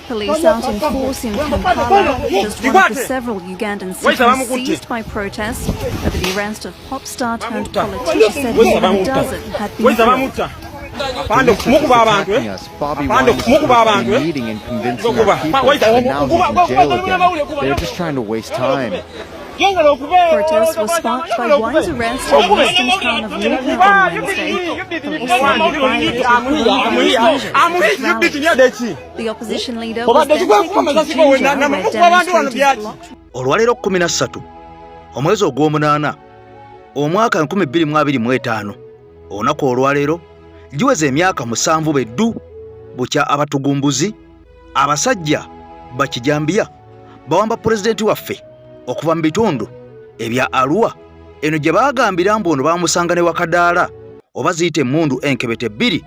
Police out in force in Kampala, just one of the several Ugandan cities seized by protests over the arrest of pop star turned politician said more than a dozen had been killed. Police attacking us. Bobi Wine is supposed to be leading and convincing our people, but now he's in jail again. They're just trying to waste time. Protests were sparked by Wine's arrest in the western town of Luuka on Wednesday. Police said he violated coronavirus measures at rallies. The opposition leader was then taken to Jinja, where demonstrators blocked Olwaleero 13 omwezi ogw'omunaana omwaka 2025, olunaku olwaleero giweza emyaka 7 beddu bukya abatugumbuzi abasajja bakijambiya bawamba pulezidenti waffe okuva mu bitundu ebya Arua, eno gye baagambira mbu ono baamusanga ne wakadaala oba ziyita emmundu enkebete bbiri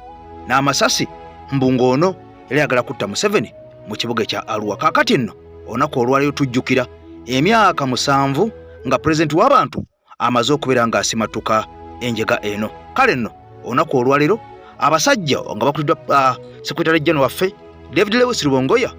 n'amasasi, mbu ng'ono yali ayagala kutta Museveni mu kibuga ekya Arua. Kaakati nno olunaku olwaleero tujjukira emyaka 7 nga pulezidenti w'abantu amaze okubeera ng'asimatuka enjega eno. Kale nno olunaku olwaleero abasajja nga bakuliddwa secretary general waffe David Lewis Rubongoya,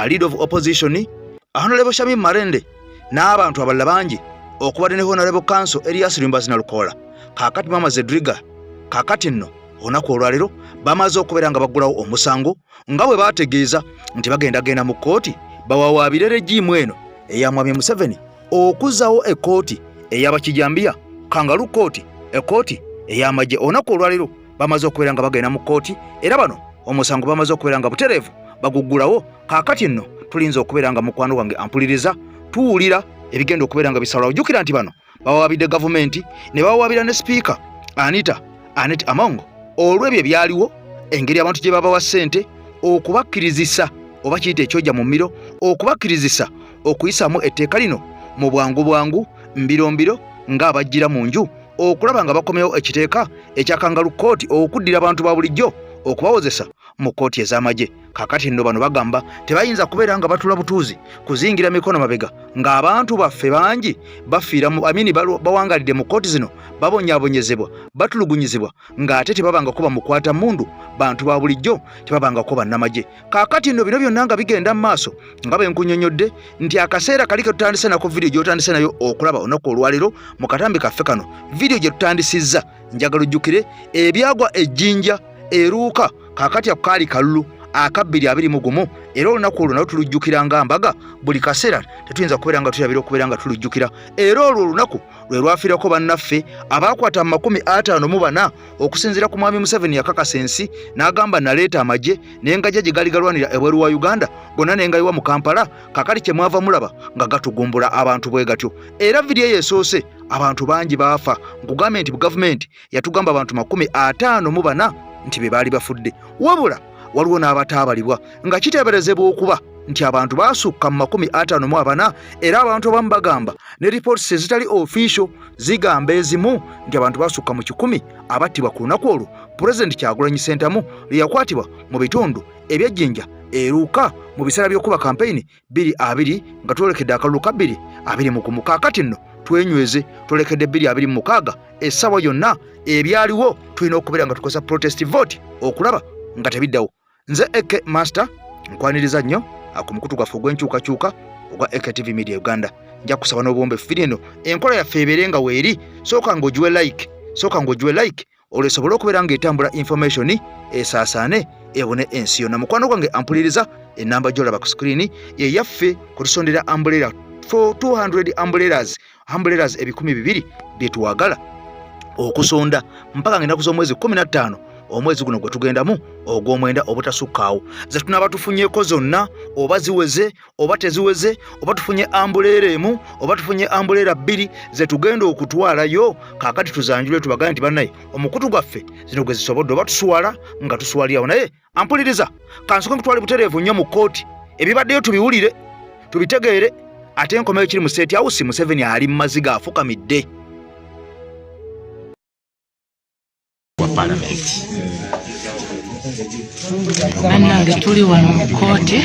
leader of opposition Honorable Shamim Malende n'abantu abalala bangi okubadde ne Honorable Counsel Elias Luyimbazi Nalukoola, kaakati Mama Zedriga, kaakati nno olunaku olwaleero bamaze okubeera nga baggulawo omusango nga bwe baategeeza nti bagendagenda mu kkooti bawawaabire regime eno eya Mwami Museveni okuzzawo ekkooti ey'abakijambiya, kangaroo court, ekkooti ey'amagye. Olunaku olwaleero bamaze okubeera nga bagenda mu kkooti era bano omusango bamaze okubeera nga butereevu baguggulawo. Kaakati nno tulinza okubeera nga, mukwano gwange ampuliriza, tuwulira ebigenda okubeera nga bisalwawo. Jjukira nti bano bawaabidde gavumenti ne bawaabira ne sipiika Anita Anet Among olw'ebyo ebyaliwo, engeri abantu gye babawa ssente okubakkirizisa oba kiyita ekyoja mu mmiro, okubakkirizisa okuyisaamu etteeka lino mu bwangu bwangu, mbiro mbiro, ng'abajjira mu nju, okulaba nga bakomyewo ekiteeka ekya kangaroo court, okuddira abantu ba bulijjo okubawozesa mu kkooti ez'amagye. Kaakati nno bano bagamba tebayinza kubeera nga batula butuuzi kuzingira mikono mabega ng'abantu baffe bangi bafiira mu amini bawangalidde mu kkooti zino, babonyaabonyezebwa, batulugunyizibwa, ng'ate tebabangako bamukwata mundu, bantu ba bulijjo, tebabangako bannamagye. Kaakati nno bino byonna nga bigenda mu maaso, nga bwe nkunyonyodde nti akaseera kali ke tutandise nako vidiyo gy'otandise nayo okulaba olunaku olwaleero mu katambi kaffe kano, vidiyo gye tutandisizza, njagala ojjukire ebyagwa ejjinja eruuka. Kaakati ako kaali kalulu aka 2021, era olunaku olwo nalwo tulujjukira nga mbaga buli kaseera. Tetuyinza kubeera nga tulabira okubeera nga tulujjukira. Era olwo olunaku lwe lwafiirako bannaffe abaakwata mu 54, okusinziira ku Mwami Museveni. Yakakasa ensi n'agamba, "Naleeta amagye n'engajja gye gaali galwanira ebweru wa Uganda gonna nengayiwa mu Kampala." Kakati kyemwava mulaba nga gatugumbula abantu bwe gatyo. Era vidiyo eyo esoose abantu bangi baafa. Nkugambye nti gavumenti yatugamba abantu 54 nti be baali bafudde, wabula waliwo n'abataabalibwa, nga kiteeberezebwa okuba nti abantu baasukka mu 54. Era abantu abamu bagamba ne reports ezitali official zigamba ezimu nti abantu basukka mu 100 abattibwa ku lunaku olwo Pulezidenti Kyagulanyi Sentamu lwe yakwatibwa mu bitundu ebyejjinja eruuka mu biseera by'okuba kampeyini 220 nga twolekedde akalulu ka 2021. Kaakati nno twenyweze, twolekedde 2026. Essaawa yonna ebyaliwo tulina okubeera nga tukozesa protest vote okulaba nga tebiddawo. Nze Ek Master, nkwaniriza nnyo ku mukutu gwaffe ogw'enkyukakyuka ogwa AKTV Media Uganda. Nja kusaba n'obuwombe firi eno enkola yaffe ebeere nga weeri. Sooka ng'ogiwe like, sooka ng'ogiwe like, olwo esobole okubeera ng'etambula, information esaasaane ebone ensi yonna. Mukwano gwange ampuliriza, enamba gy'olaba ku screen ye yaffe kutusondera umbrella for 200 umbrellas, umbrellas 200 bye twagala okusonda mpaka ng'ennaku z'omwezi 15 omwezi guno gwe tugendamu ogw'omwenda, obutasukkaawo. Ze tunaaba tufunyeeko zonna, oba ziweze oba teziweze, oba tufunye umbrella emu oba tufunye umbrella bbiri, ze tugenda okutwalayo. Kaakati tuzanjule, tubagambe nti bannaye, omukutu gwaffe zino gwe zisobodde, oba tuswala nga tuswalirawo. Naye ampuliriza, kansooke nkutwale butereevu nnyo mu kkooti, ebibaddeyo tubiwulire, tubitegeere, ate enkomeyo kiri mu State House. Museveni ali mu maziga, afukamidde. Wa palamenti. Bannange, tuli wano mu kkooti.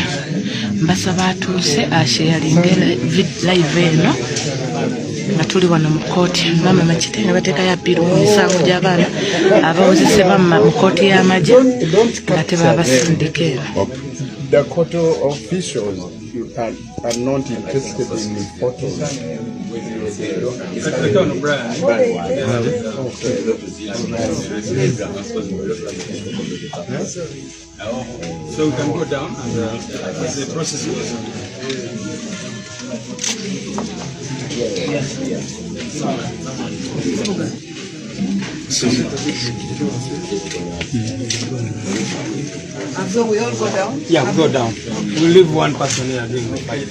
Mbasaba atuuse asharinge live eno nga tuli wano mu kkooti. Maama Makite nga bateekayo appeal ku misango gy'abaana abawozesebwa mu kkooti y'amagye nga tebabasindika eno. The court officials are not interested in the photos. So we can go down and the process goes on. And so we all go down? Yeah, we go down. We leave one person here doing the filing.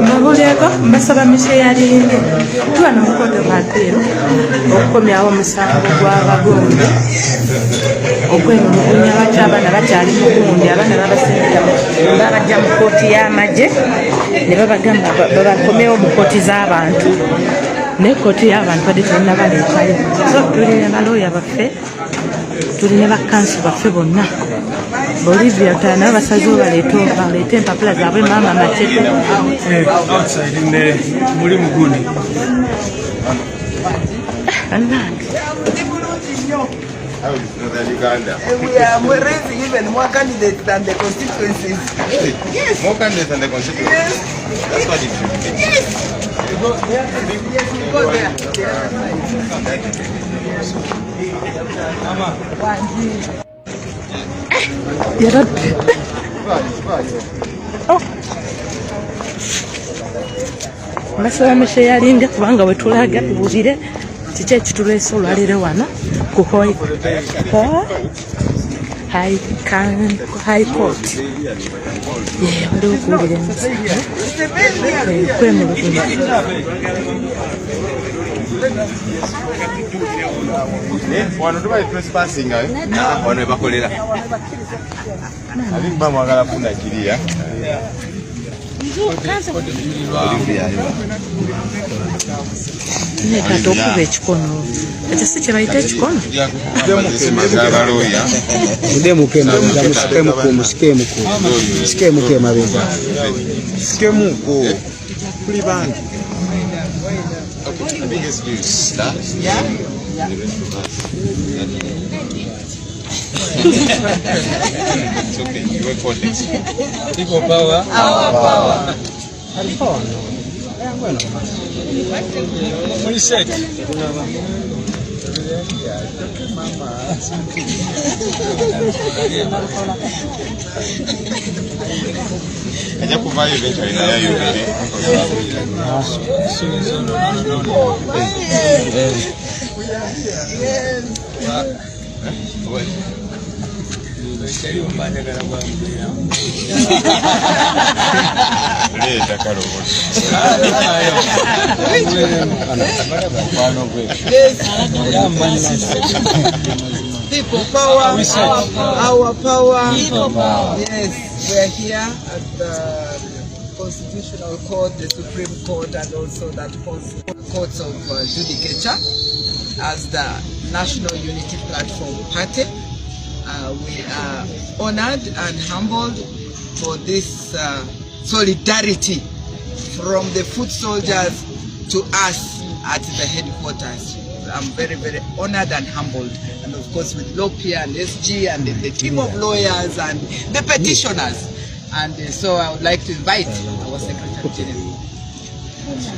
Mbabulyeko mbasaba musheyalinge tuba n'omukodo bw'apeero okukomyawo omusango gw'abagombe okwemulugunya lwaki abaana bakyali mugundi abaana babasindika babajja mu kkooti y'amagye ne babagamba babakomewo mu kkooti z'abantu naye kkooti y'abantu badde tennabaleetayo. So tuli ne balooya baffe, tuli ne bakkanso baffe bonna. Bolivia nabo basazeewo baleete empapula zaabwe maama Machete. Outside in the mulimu gundi. Bannange. Uganda. We are raising even more candidates than the constituencies. Yes. More candidates than the constituencies. Yes. That's what it should be. Yes. You go there. Yes, we go there. Mbasaba musheyalinge kubanga we tulaga tubuulire kiki ekituleese olwaleero wano ku High Court. Waliwo okuwulira emisango okwemulugunya. Wano tubali trespassing wano webakolera. Abimu bamwagala kufuna kiriya. Kati okuba ekikono ekyo si kye bayita ekikono. Musikemuko emabega. Sikemuko. Tuli bangi. It's okay. You work for this. People power. Our power. What is it? Ajja kuvaayo eventually naye ayogere. Leeta kalowoozo. People power, our power. Yes, we are here at the Constitutional Court, the Supreme Court, and also that courts of judicature as the National Unity Platform Party. We are honored and humbled for this solidarity from the foot soldiers to us at the headquarters. I'm very, very honored and humbled. And of course with Lopia and SG and the team of lawyers and the petitioners. And so I would like to invite our Secretary General.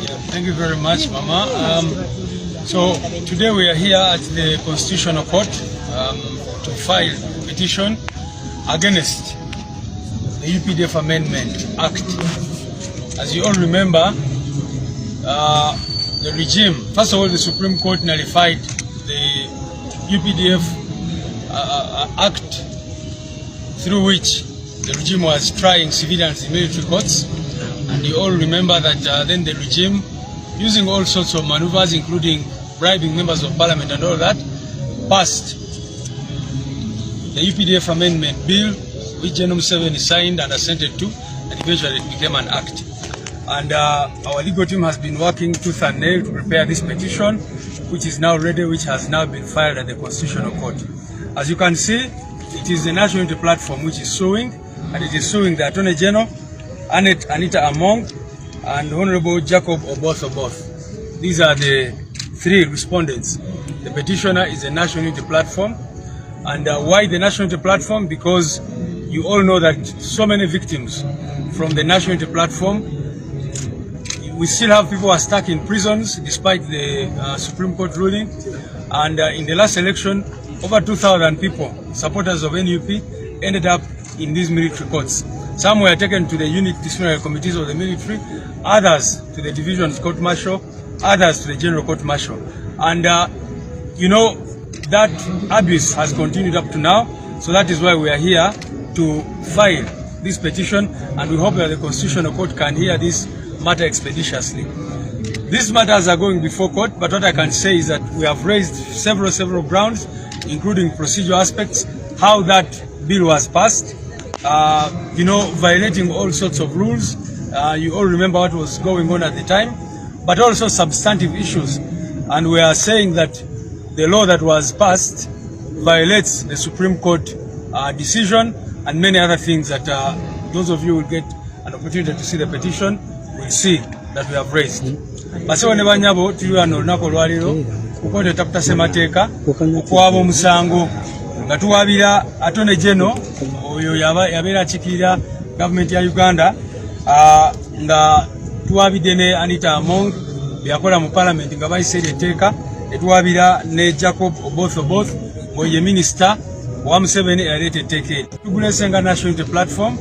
Yeah, thank you very much, Mama. So today we are here at the Constitutional Court to file a petition against the UPDF Amendment Act. As you all remember, the regime, first of all, the Supreme Court nullified the UPDF Act through which the regime was trying civilians in military courts. And you all remember that then the regime, using all sorts of maneuvers, including bribing members of parliament and all that, passed the UPDF Amendment Bill, which General Museveni signed and assented to, and eventually it became an act. And our legal team has been working tooth and nail to prepare this petition, which is now ready, which has now been filed at the Constitutional Court. As you can see, it is the National Unity Platform which is suing, and it is suing the Attorney General, Anita Among, and Honorable Jacob Oboth Oboth. These are the three respondents. The petitioner is the National Unity Platform. And why the National Unity Platform? Because you all know that so many victims from the National Unity Platform, we still have people who are stuck in prisons despite the Supreme Court ruling. And in the last election, over 2,000 people, supporters of NUP, ended up in these military courts. Some were taken to the unit disciplinary committees of the military, others to the division's court martial, others to the general court martial. And that abuse has continued up to now. So that is why we are here to file this petition, and we hope that the Constitutional Court can hear this matter expeditiously. These matters are going before court, but what I can say is that we have raised several grounds, including procedural aspects, how that bill was passed, violating all sorts of rules. You all remember what was going on at the time, but also substantive issues. And we are saying that the law that was passed violates the Supreme Court decision and many other things that those of you will get an opportunity to see the petition will see that we have raised. Bassebo ne bannyabo, tuli wano olunaku olwaleero ku kooti etaputa ssemateeka okuwaaba omusango nga tuwaabira Attorney General, oyo yabeera akiikirira gavumenti ya Uganda, nga tuwaabidde ne Anita Among byeyakola mu palamenti nga bayisa eryo etteeka, etuwaabira ne Jacob Oboth Oboth ng'oyo ye minisita owa Museveni eyaleeta etteeka eryo. Tuguleese nga National Unity Platform,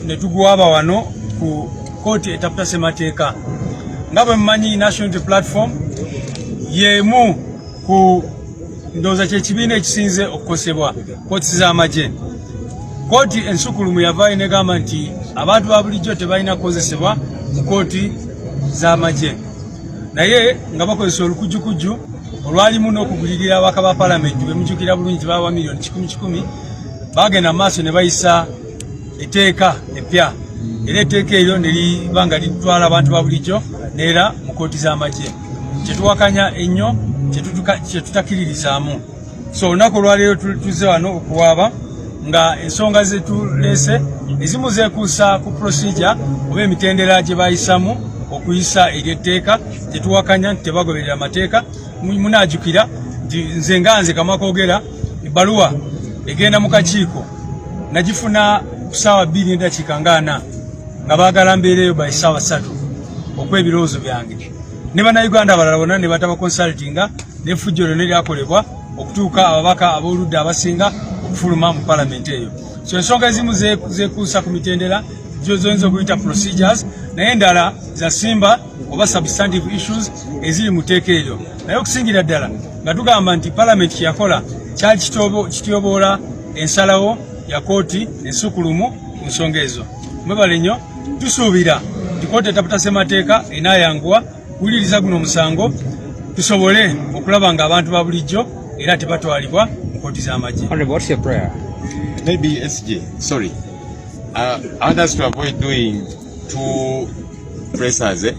ne tuguwaaba wano ku kooti etaputa ssemateeka. Nga bwe mumanyi, National Unity Platform y'emu ku ndowooza kyekibiina ekisinze okukosebwa kooti z'amagye. Kooti ensukulumu yavaayo negamba nti abantu ba bulijjo tebalina kukozesebwa mu kooti z'amagye, naye nga bakozesa olukujjukujju olwalimu n'okugulirira ababaka ba palamenti bemujjukira bulungi tebawa miliyoni kikumi kikumi. Bagenda mu maaso ne bayisa etteeka eppya, era etteeka eryo ne liba nga litwala abantu ba bulijjo neera mu kooti z'amagye, kyetuwakanya ennyo, kyetutakiririzaamu. So olunaku olwaleero tuzze wano okuwaaba nga ensonga zetuleese ezimu zeekuusa ku procedure oba emitendera gye bayisamu okuyisa eryetteeka gyetuwakanya nti tebagoberera amateeka. Munaajukira nti nze nga nze Kamwakoogera, ebbaluwa egenda mu kakiiko nagifuna ku ssaawa 4:40, nga baagala mbeereyo by ssaawa 3 okuwa ebirowoozo byange ne Bannayuganda abalala bonna, ne bataba consultinga n'effujjo lyonna eryakolebwa okutuuka ababaka ab'oludda abasinga okufuluma mu palamenti eyo. So ensonga ezimu zeekuusa ku mitendera zoyinza okuyita procedures, naye endala za simba oba substantive issues eziri mu tteeka eryo, naye okusingira ddala nga tugamba nti palamenti kyeyakola kyali kityoboola ensalawo ya kooti ensukulumu ku nsonga ezo. Mwebale nnyo. Tusuubira nti kooti etaputa ssemateeka enaayanguwa kuwuliriza guno omusango tusobole okulaba nga abantu ba bulijjo era tebatwalibwa mu kooti z'amagye. Honorable, what's your prayer? Maybe SG, sorry. Others to avoid doing two pressers, eh?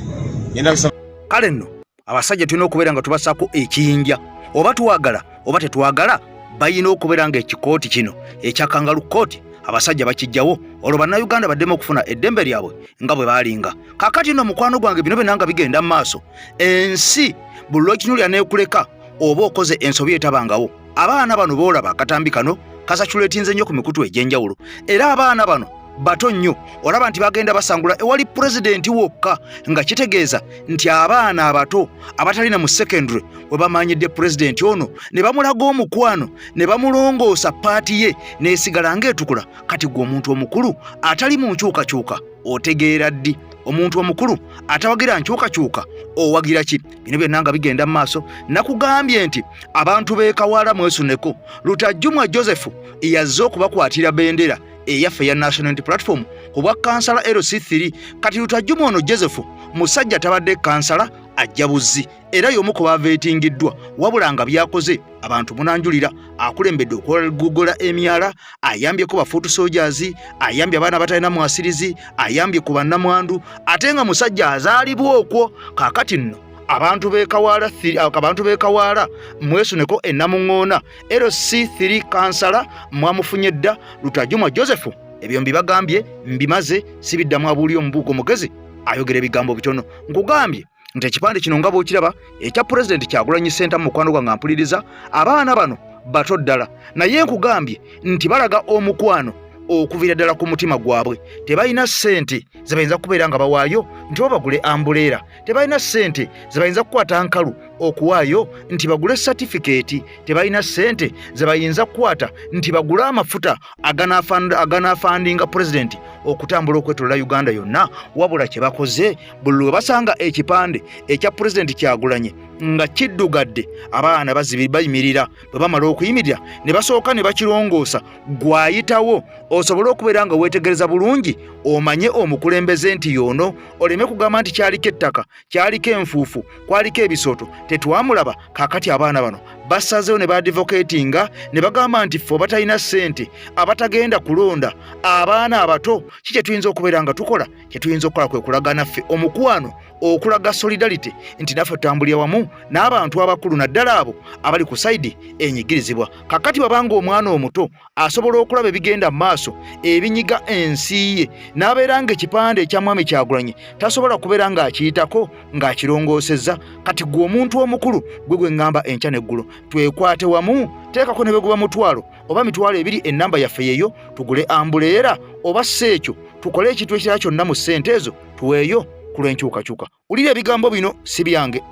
Ngenda kusaba Kale nno abasajja tulina okubeera nga tubasaako ekiyinja, oba twagala oba tetwagala, balina okubeera nga ekikooti kino ekya kangaroo court abasajja bakijjawo, olwo Bannayuganda baddemu okufuna eddembe lyabwe nga bwe baalinga. Kaakati nno mukwano gwange, bino byonna nga bigenda mu maaso, ensi buli lwekinulya neekuleka oba okoze ensobi etabangawo. Abaana bano boolaba akatambi kano kasaculetinze nnyo ku mikutu egy'enjawulo, era abaana bano bato nnyo, olaba nti bagenda basangula ewali pulezidenti wokka, nga kitegeeza nti abaana abato abatalina mu secondary we bamanyidde pulezidenti ono ne bamulaga omukwano ne bamulongoosa, paati ye n'esigala ng'etukula. Kati gwe omuntu omukulu atali mu nkyukakyuka otegeera ddi? Omuntu omukulu atawagira nkyukakyuka owagira ki? Bino byonna nga bigenda mu maaso, nakugambye nti abantu b'e Kawaala mwesuneko. Lutajjumwa Joseph yazze okubakwatira bendera eyaffe eya National Unity Platform ku bwa kansala LC3. Kati Lutajjumwa ono Joseph musajja tabadde kansala, ajja buzzi, era y'omu ku baveetingiddwa, wabula nga byakoze abantu munanjulira. Akulembedde okugogola emyala, ayambyeko ba foot soldiers, ayambye abaana batalina mwasirizi, ayambye ku bannamwandu, ate nga musajja azaalibwa okwo. Kaakati nno Abantu b'e Kawaala, abantu b'e Kawaala mwesuneko e Namuŋŋoona. LC3 kansala mwamufunye dda, Lutajumwa Joseph. Ebyo mbibagambye, mbimaze, sibiddamu. Abuulira omubuuka omugezi ayogera ebigambo bitono. Nkugambye nti ekipande kino nga bw'okiraba ekya Pulezidenti Kyagulanyi Ssentamu, mukwano gwange ampuliriza, abaana bano bato ddala, naye nkugambye nti balaga omukwano okuviira ddala ku mutima gwabwe. Tebalina ssente ze bayinza kubeera nga bawaayo nti oba bagule ambuleera, tebalina ssente ze bayinza kukwata nkalu okuwaayo nti bagule satifikeeti, tebalina ssente ze bayinza kukwata nti bagule amafuta aganaafandinga pulezidenti okutambula okwetolola Uganda yonna. Wabula kye bakoze, buli lwe basanga ekipande ekya Pulezidenti Kyagulanyi nga kiddugadde, abaana bazibi bayimirira. Bwe bamala okuyimirira ne basooka ne bakirongoosa, gwayitawo osobole okubeera nga weetegereza bulungi, omanye omukulembeze nti y'ono, oleme kugamba nti kyaliko ettaka, kyaliko enfuufu, kwaliko ebisooto, tetwamulaba. Kaakati abaana bano basazeewo ne baadvocatinga ne bagamba nti ffe abatalina ssente, abatagenda kulonda, abaana abato, ki kye tuyinza okubeera nga tukola? Kye tuyinza okukola kwe kulaga naffe omukwano, okulaga solidarity nti naffe tutambulira wamu n'abantu abakulu, naddala abo abali ku side enyigirizibwa. Kakati wabanga omwana omuto asobola okulaba ebigenda mu maaso ebinyiga ensi ye, n'abeera nga ekipande ekya Mwami Kyagulanyi tasobola kubeera ng'akiyitako ng'akirongoosezza, kati gwe omuntu omukulu, gwe gwe ŋŋamba enkya n'eggulo, twekwate wamu, teekako ne bwe guba 500 oba 20,000, ennamba yaffe yeeyo, tugule ambuleera oba si ekyo tukole ekintu ekirala kyonna mu ssente ezo, tuweeyo ku lw'enkyukakyuka. Wulira ebigambo bino, si byange.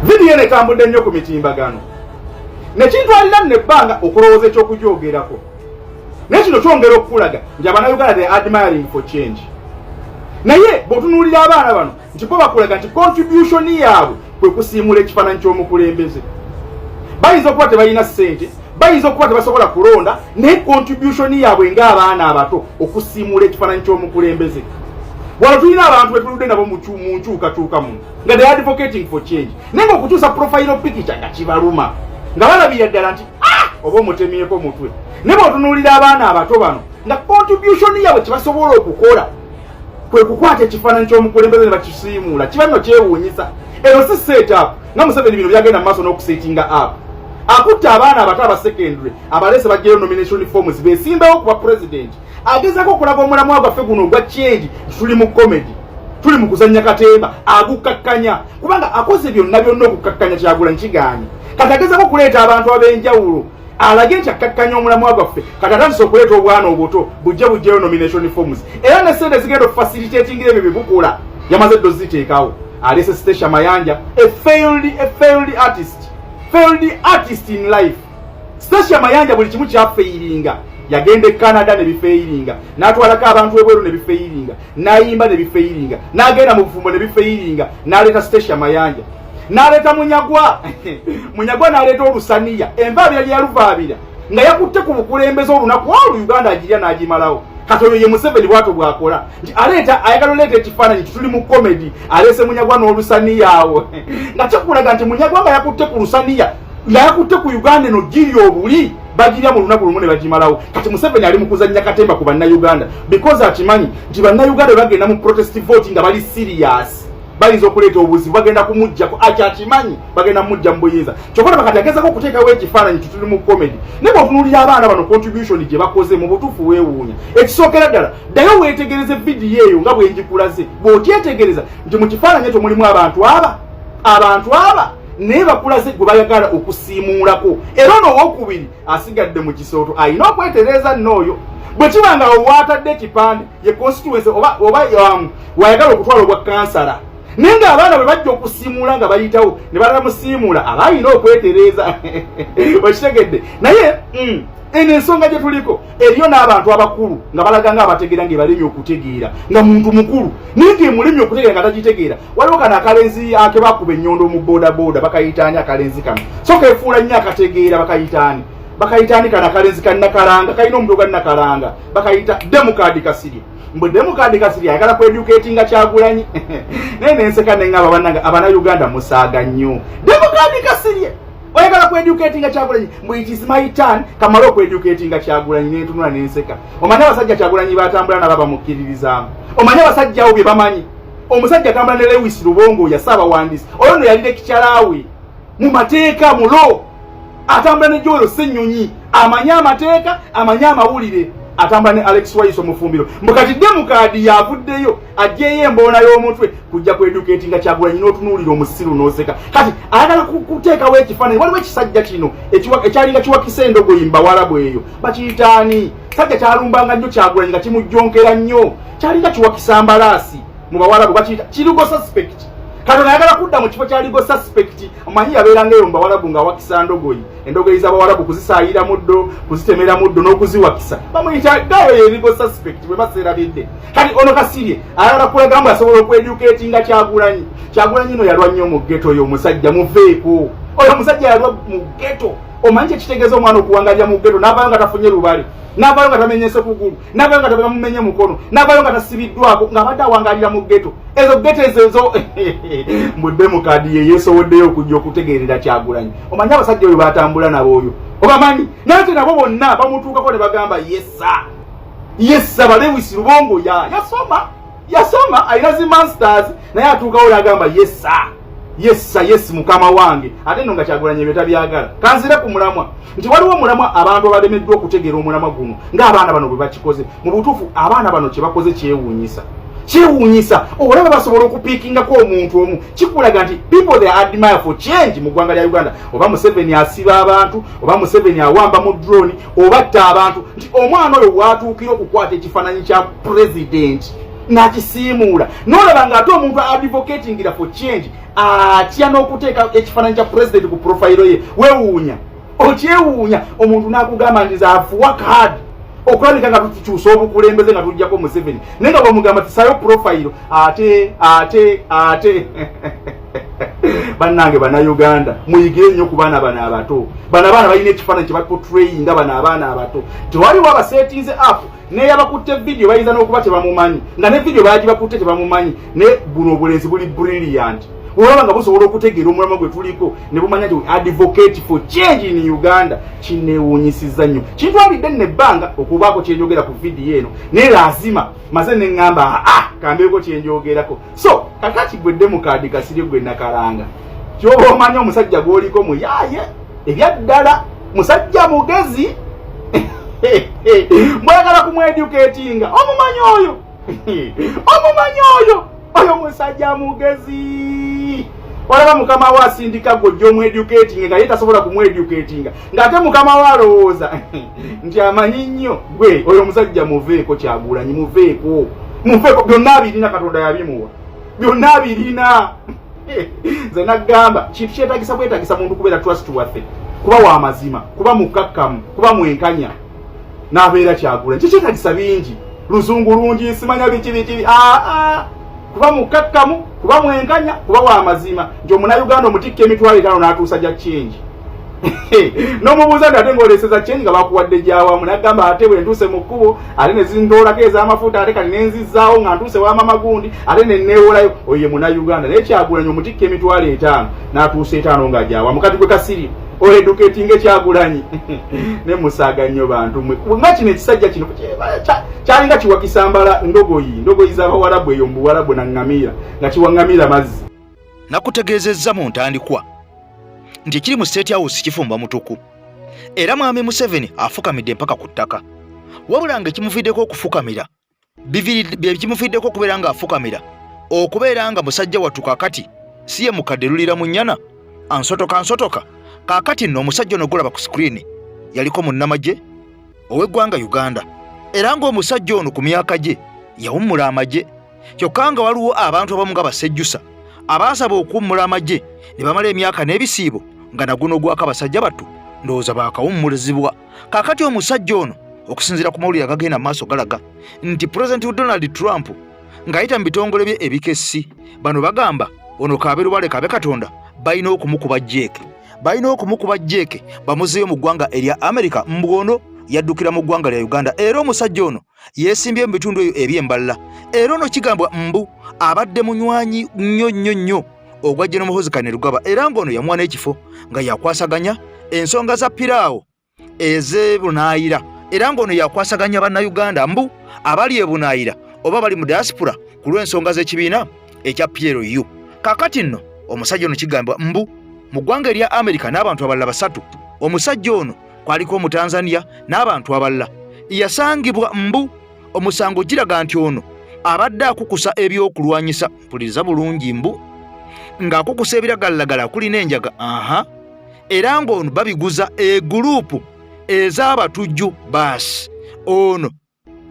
Vidiyo eno etambudde nnyo ku mitimbagano nekintwalira nno ebbanga okulowooza ekyokugyogerako, naye kino kyongera okukulaga nti Abanauganda, they admiring for change. Naye bw'otunuulira abaana bano nti bo bakulaga nti contribution yaabwe kwe kusiimula ekifaananyi ky'omukulembeze. Bayinza okuba tebalina ssente, bayinza okuba tebasobola kulonda, naye contribution yaabwe ng'abaana abato okusiimula ekifaananyi ky'omukulembeze. Wano tulina abantu betuludde nabo mu nkyukakyuka muno nga they advocating for change, naye nga okukyusa profile picture nga kibaluma, nga balabira ddala nti, "Ah, oba omutemyeko mutwe." Naye bw'otunuulira abaana abato bano nga contribution yaabwe kyebasobola okukola kwe kukwata ekifaananyi ky'omukulembeze ne bakisiimuula, kiba nno kyewuunyisa. Eno si set up nga Museveni bino byagenda mu maaso n'okusettinga up. Akutte abaana abato aba secondary, abalese bajjayo nomination forms besimbewo kuba president. Agezaako okulaga omulamwa gwaffe guno ogwa change tuli mu comedy, tuli mu kuzannya katemba. Agukkakkanya kubanga akoze byonna byonna okukkakkanya Kyagulanyi, kigaanye. Kati agezaako okuleeta abantu ab'enjawulo alage nti akkakkanya omulamwa gwaffe. Kati atandise okuleeta obwana obuto bujje bujjeyo nomination forms, era ne sente zigenda okufacilitatingira ebyo byebukola yamaze ddo ziteekawo. Alese Stecia Mayanja, a failed artist, failed artist in life. Stecia Mayanja buli kimu kyafailinga. Yagenda e Canada ne bifailinga, n'atwalako abantu ebweru ne bifailinga, n'ayimba ne bifailinga, n'agenda mu bufumbo ne bifailinga. N'aleeta Stecia Mayanja, n'aleeta Munyagwa, Munyagwa n'aleeta olusaniya, envaabira gye yaluvaabira nga yakutte ku bukulembeze olunaku olwo Uganda agirya n'agimalawo. Kati oyo ye Museveni, bwatyo bwakola nti aleeta, ayagala oleeta ekifaananyi nti tuli mu comedy. Aleese Munyagwa n'olusaniya awo nga kikulaga nti Munyagwa nga yakutte ku lusaniya, nga yakutte ku Uganda eno giri obuli bagirya mu lunaku lumu ne bagimalawo. Kati Museveni ali mu kuzannya katemba ku Bannayuganda because akimanyi nti Bannayuganda bwe bagenda mu protest vote nga bali serious, bayinza okuleeta obuzibu, bagenda kumuggyako. Akyakimanyi bagenda mumujja mu buyinza. Kyokka olaba kati agezako okuteekawo ekifaananyi nti tuli mu comedy. Naye bw'otunuulira abaana bano, contribution gye bakoze mu butuufu weewuunya. Ekisookera ddala, ddayo weetegereze vidiyo eyo nga bwe ngikulaze. Bw'okyetegereza nti mu kifaananyi ekyo mulimu abantu aba, abantu aba, naye bakulaze gwe bayagala okusiimuulako, era ono owokubiri asigadde mu kisooto alina okwetereeza. Nno oyo bwe kiba nga waatadde ekipande ye constituency oba wayagala okutwala obwa kansala, naye ng'abaana bwe bajja okusiimuula nga bayitawo ne balamusiimuula, aba alina okwetereeza. Okitegedde? Naye eno ensonga gye tuliko, eriyo n'abantu abakulu nga balaga nga abategeera ng'ebalemye okutegeera, nga muntu mukulu naye ng'emulemye okutegeera, nga tagitegeera. Waliwo kano akalenzi ake bakuba ennyondo mu bodaboda, bakayitaani akalenzi kano? So kefuula nnyo akategeera. Bakayitaani? Bakayitaani kano akalenzi ka Nakalanga, kalina omutwe gwa Nakalanga? Bakayita Demukadi Kasirye. Mbwe Demukadi Kasirye ayagala kweducatinga Kyagulanyi. Naye nenseka neŋŋamba, bannange Abanauganda musaaga nnyo. Demukadi Kasirye oyagala kweducatinga Kyagulanyi? Mbwe it is my turn, kamale okweducatinga Kyagulanyi. Nentunula nenseka. Omanyi abasajja Kyagulanyi batambula nabo bamukkiririzaamu? Omanyi abasajja abo bye bamanyi? Omusajja atambula ne Lewis Lubongo ya Ssaabawandiisi, oyo nno yali lekikyalaawe mu mateeka mulo. Atambula ne Joel Ssenyonyi, amanyi amateeka, amanyi amawulire. Atambula ne Alex Waiso Mufumbiro. Mbu kati Demukaadi yavuddeyo aggyeyo emboona y'omutwe kujja ku educatinga Kyagulanyi, n'otunuulira omusiru n'oseka. Kati ayagala kuteekawo ekifaananyi. Waliwo ekisajja kino ekyalinga kiwakisa endogoyi mbawalabu eyo, bakiyitaani? Sajja kyalumbanga nnyo Kyagulanyi nga kimujjonkera nnyo, kyalinga kiwakisa mbalaasi mu bawalabu, bakiyita kirigo suspect. Katonda ayagala kudda mu kifo kya legal suspect. Omanyi yabeeranga eyo mu bawalabu ng'awakisa ndogoyi, endogoyi z'abawalabu, kuzisaayira muddo, kuzitemera muddo n'okuziwakisa. Bamuyita gayo ye legal suspect bwe baseerabidde. Kati ono Kasirye ayagala kulaga mbu asobola okweducatinga Kyagulanyi. Kyagulanyi no yalwa nnyo mu ghetto. Oyo omusajja muveeko, oyo omusajja yalwa mu ghetto. Omanyi kyekitegeeza omwana okuwangalira mu ghetto, n'avaayo nga tafunye lubale, n'avaayo nga tamenyese kugulu, n'avaayo nga tebamumenye mukono, n'avaayo nga tasibiddwako, ng'abadde awangalira mu ghetto? Ezo ghetto ezo ezo mbudde mukadi ye yeesowoddeyo okujja okutegeerera Kyagulanyi. Omanyi abasajja oyo batambula nabo, oyo obamanyi, naye te nabo bonna bamutuukako ne bagamba, "Yes sir, yes sir." Balewisi Lubongo ya yasoma, yasoma, alina zi masters, naye atuukawo n'agamba, "Yes sir, yes sir, yes mukama wange." Ate nno nga Kyagulanyi ebyo tabyagala. Kanzire ku mulamwa nti waliwo omulamwa abantu abalemeddwa okutegeera omulamwa guno, ng'abaana bano bwe bakikoze. Mu butuufu abaana bano kye bakoze kyewuunyisa, kyewuunyisa. Olaba basobola okupiikingako omuntu omu, kikulaga nti people, they admire for change mu ggwanga lya Uganda. Oba Museveni asiba abantu, oba Museveni awamba mu drone, oba atta abantu, nti omwana oyo watuukira okukwata ekifaananyi kya president n'akisiimuula, n'olaba ng'ate omuntu advocatingira for change atya n'okuteeka ekifaananyi kya president ku profile ye. Weewuunya, okyewuunya omuntu n'akugamba nti have work hard okulabika nga tukyusa obukulembeze nga tujjako Museveni, naye nga bwemugamba tisayo profile ate ate ate. Bannange Bannayuganda, muyigire nnyo ku baana bano abato. Bano abaana balina ekifaananyi kye baportrayinga. Bano abaana abato tewaliwo abasetinze up, neyabakutte vidiyo bayinza n'okuba tebamumanyi, nga ne vidiyo bagibakutte tebamumanyi. Naye buno obulenzi buli brilliant, olaba nga busobola okutegeera omulamwa gwe tuliko ne bumanya nti advocate for change in Uganda. Kinewuunyisiza nnyo, kintwalidde nno ebbanga okubaako kyenjogera ku vidiyo eno, naye lazima maze neŋŋamba, aa, kambeeko kyenjogerako. So kakati gwedde mukaadi Kasirye gwe nakalanga, kyoba omanya omusajja gw'oliko muyaaye ebyaddala, musajja mugezi, mwagala kumweducatinga. Omumanyi oyo, omumanyi oyo, oyo musajja mugezi. Olaba mukama we asindika gwojja omweducatinga nga ye tasobola kumweducatinga, ng'ate mukama we alowooza nti amanyi nnyo gwe. Oyo omusajja muveeko, Kyagulanyi muveeko, muveeko. Byonna abirina, Katonda yabimuwa, byonna abirina. Nze nagamba kintu kyetagisa bwetagisa muntu kubeera trustworthy, kuba wa mazima, kuba mukakkamu, kuba mwenkanya, n'abeera Kyagulanyi. Kikyetagisa bingi, luzungu lungi, simanya biki biki. Aa, kuba mukakkamu, kuba mwenkanya, kuba wa mazima, nti omunayuganda omutikka 50,000 n'atuusa gya change, n'omubuuza nti ate ng'oleseza change nga bakuwadde gyawamu, nagamba ate bwe ntuuse mu kkubo ate ne zintoolako ez'amafuta, ate kati nenzizaawo nga ntuuse wamama gundi, ate ne neewolayo. Oyo ye munayuganda. Naye Kyagulanyi omutikka 50,000 n'atuusa 50 nga gyawamu. Kati gwe Kasiri oeducatinga Kyagulanyi ne musaaga nnyo bantu mwe. Nga kino ekisajja kino kyalinga kiwakisa mbala ndogoyi, ndogoyi z'abawalabu eyo mu buwalabu, naŋŋamiira nga kiwaŋŋamiira mazzi. Nakutegeezezza mu ntandikwa nti ekiri mu State House kifumba mutuku, era Mwami Museveni afukamidde mpaka ku ttaka, wabula nga ekimuviiddeko okufukamira bye kimuviiddeko okubeera ng'afukamira okubeera nga musajja wattu kaakati si ye mukadde lulira mu nnyana ansotoka nsotoka. Kaakati nno omusajja ono gulaba ku sikuriini yaliko munnamagye ow'eggwanga Uganda, era ng'omusajja ono ku myaka gye yawummula amagye, kyokka nga waliwo abantu abamu nga basejjusa abaasaba okuwummula amagye ne bamala emyaka n'ebisiibo nga naguno gwako abasajja battu ndowooza baakawummulizibwa. Kaakati omusajja ono okusinziira ku mawulire agagenda mu maaso galaga nti Pulezidenti Donald Trump ng'ayita mu bitongole bye ebikessi, bano bagamba ono kabe lubale kabe Katonda, balina okumukuba jeeke, balina okumukuba jeeke bamuzeeyo mu ggwanga erya Amerika. Mbwono yaddukira mu ggwanga lya Uganda, era omusajja ono yeesimbye mu bitundu ebyo eby'embalala, era ono kigambwa mbu abadde munywanyi nnyo nnyo nnyo ogwa General Muhoozi Kainerugaba, era ng'ono yamuwa n'ekifo nga yakwasaganya ensonga za piraawo ez'ebunaayira, era ng'ono yakwasaganya Bannayuganda mbu abali ebunaayira oba bali mu diaspora ku lw'ensonga z'ekibiina ekya PLU. Kaakati nno omusajja ono kigambibwa mbu mu ggwanga erya Amerika n'abantu abalala basatu, omusajja ono kwaliko Omutanzania n'abantu abalala, yasangibwa mbu omusango giraga nti ono abadde akukusa ebyokulwanyisa. Mpuliriza bulungi, mbu ng'akukusa ebiragalalagala kuli n'enjaga, aha, era ng'ono babiguza eguluupu ez'abatujju. Baasi ono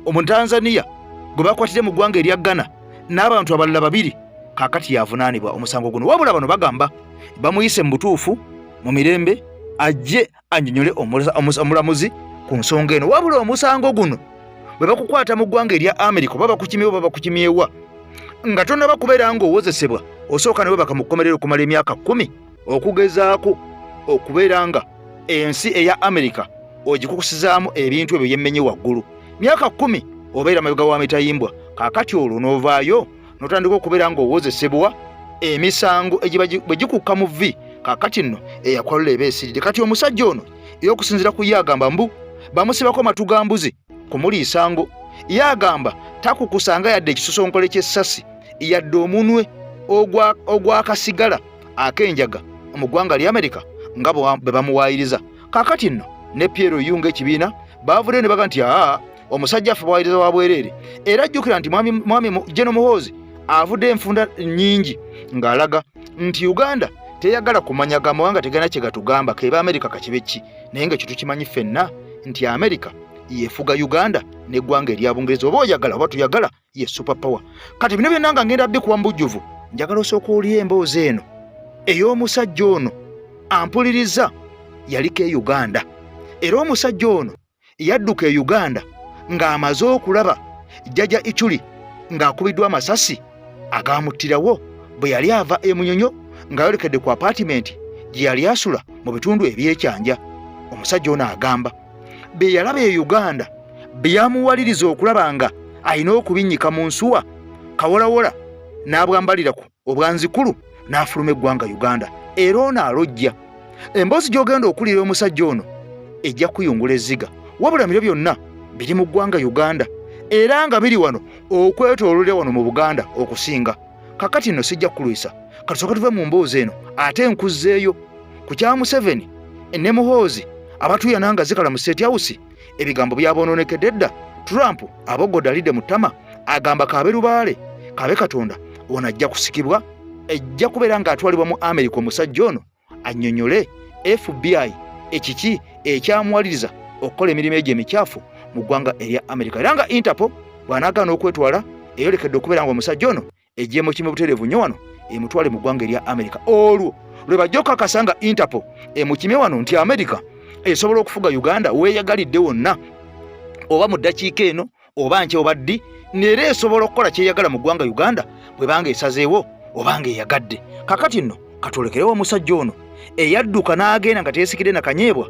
Omutanzaniya gwe bakwatidde mu ggwanga erya Ghana n'abantu abalala babiri kaakati yavunaanibwa omusango guno. Wabula bano bagamba bamuyise mu butuufu mu mirembe ajje annyonnyole omulamuzi ku nsonga eno. Wabula omusango guno bwe bakukwata mu ggwanga erya Amerika oba bakukimyewa oba bakukimyewa nga tonnaba kubeera ng'owozesebwa, osooka ne webaka mu kkomerero okumala emyaka 10 okugezaako okubeera nga ensi eya Amerika ogikukusizaamu ebintu ebyo byemmenye waggulu. Myaka 10 obeera mabega wa mitayimbwa. Kaakati olwo n'ovaayo n'otandika okubeera ng'owozesebwa emisango egiba bwe gikukka mu vvi. Kaakati nno eyakwalula eba esiridde. Kati omusajja ono era okusinziira ku ye agamba mbu bamusibako matu ga mbuzi kumuliisa ngo. Ye agamba takukusanga yadde ekisosonkole ky'essasi yadde omunwe ogw'akasigala ak'enjaga mu ggwanga lya Amerika nga bwe bamuwaayiriza. Kaakati nno ne PLU ng'ekibiina baavuddeyo ne baga nti aa omusajja affe bwawayiriza wa bwereere. Era jjukira nti mwami General Muhoozi avudde enfunda nnyingi ng'alaga nti Uganda teyagala kumanya gamawanga tegalina kye gatugamba keba Amerika kakibe ki, naye nga ekyo tukimanyi ffenna nti Amerika yefuga Uganda n'eggwanga erya Bungereza, oba oyagala oba tuyagala ye super power. Kati bino byonna nga ngenda bikuwa mu bujjuvu, njagala osooka olye emboozi eno ey'omusajja ono ampuliriza yaliko e Uganda. Era omusajja ono yadduka e Uganda ng'amaze okulaba Jjajja Ichuli ng'akubiddwa amasasi agaamuttirawo bwe yali ava e Munyonyo ng'ayolekedde ku apaatimenti gye yali asula mu bitundu eby'ekyanja. Omusajja ono agamba bye yalaba e Uganda byamuwaliriza okulaba nga alina okubinnyika mu nsuwa kawolawola n'abwambalira ku obwanzikulu n'afuluma eggwanga Uganda. Era ono alojja emboozi gy'ogenda okuwulira omusajja ono ejja kuyungula ezziga. Wabula bino byonna biri mu ggwanga Uganda era nga biri wano okwetoololera wano mu Buganda okusinga. Kakati nno sijja kukulwisa, katusooke tuve mu mboozi eno ate nkuzzeeyo ku kya Museveni ne Muhoozi abatuuyana nga zikala mu State House. Ebigambo byabonoonekedde dda. Trump abogodde alidde mu ttama, agamba kaabe lubaale kaabe Katonda, ono ajja kusikibwa, ejja kubeera ng'atwalibwa mu Amerika omusajja ono annyonnyole FBI ekiki ekyamuwaliriza okukola emirimu egyo emikyafu mu ggwanga erya Amerika. Era nga Interpol bw'anaagaana okwetwala eyolekedde okubeera nga omusajja ono ejjeemu kimu butereevu nnyo wano emutwale mu ggwanga erya Amerika. Olwo lwe bajja okukakasa nga Interpol emukimye wano nti Amerika esobola okufuga Uganda weeyagalidde wonna, oba mu ddakiika eno oba nkya oba ddi, neera esobola okukola kyeyagala mu ggwanga Uganda bwebanga esazeewo oba nga eyagadde. Kakati nno katwolekerewo omusajja ono eyadduka n'agenda nga teyesikidde na kanyeebwa